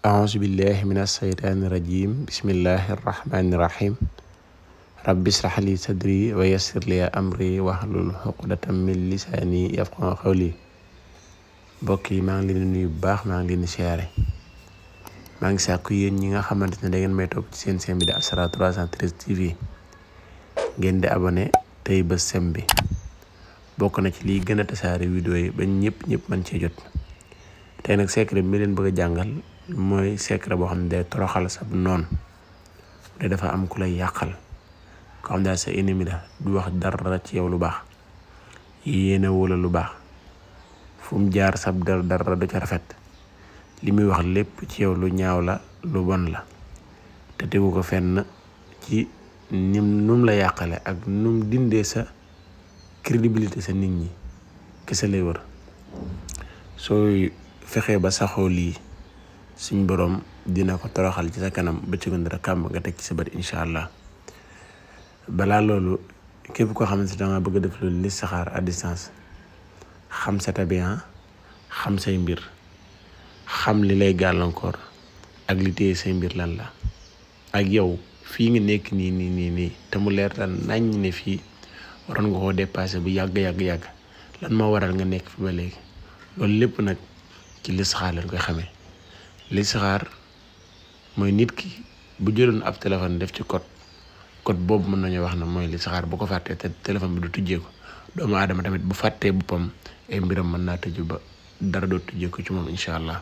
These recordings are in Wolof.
أعوذ بالله من الشيطان الرجيم بسم الله الرحمن الرحيم رب اشرح لي صدري ويسر لي أمري واحلل عقدة من لساني يفقهوا قولي mbokk yi maa ngi leen di nuyu bu baax maa ngi leen di siyaare maa ngi sàkku yéen ñi nga xamante ne da ngeen may topp ci seen chaîne bi di Asrar 313 TV ngeen di abonné tey ba sem bi bokk na ci liy gën a tasaare vidéo yi ba ñëpp mën cee jot tey nag secret bi mi leen bëgg a jàngal mooy secret boo xam ne day toroxal sab noon te dafa am ku lay yàqal ko xam daal sa ennemi la du wax dara ci yow lu baax yéene wala lu baax fu mu jaar sab dara du ca rafet li muy wax lépp ci yow lu ñaaw la lu bon la te tegu ko fenn ci num la yàqale ak num dindee sa crédibilité sa nit ñi kese lay wër sooy fexee ba saxoo lii suñ borom dina ko toroxal ci sa kanam ba ci gën dara kàmb nga teg ci sa bët incha allah balaa loolu képp koo xamante ne danga bëgg a def loolu listixaar à distance xam sa tabian xam say mbir xam li lay gàllankoor ak li téye say mbir lan la ak yow fii nga nekk nii te mu leer tan nañ ne fii waroon nga koo dépassé bu yàgg lan moo waral nga nekk fi ba léegi loolu lépp nag ci listixaar lañ koy xamee listixaar mooy nit ki bu jëloon ab téléphone def ci code boobu mën nañu wax na mooy listixaar bu ko fàttee te téléphone bi du tujjee ko doomu aadama tamit bu fàttee boppam ay mbiram mën naa tëju ba dara doo tujjee ko ci moom incha allah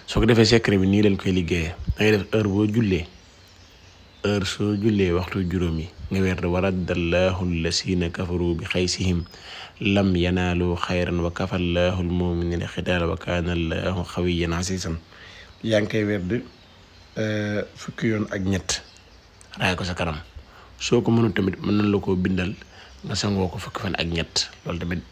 soo ko defee secret bi nii leen koy liggéeyee da ngay def heure soo jullee waxtu juróom yi nga weer wa raddallahu allasina kafaru bi xaysihim lam yanaalu xayran wa kafallahu almuminina xitaala wa kaana allahu xawiyan asiisan yaa ngi koy weer fukki yoon ak ñett raay ko sa kanam soo ko mënul tamit mën nañ la koo bindal nga sangoo ko fukki fan ak ñett loolu tamit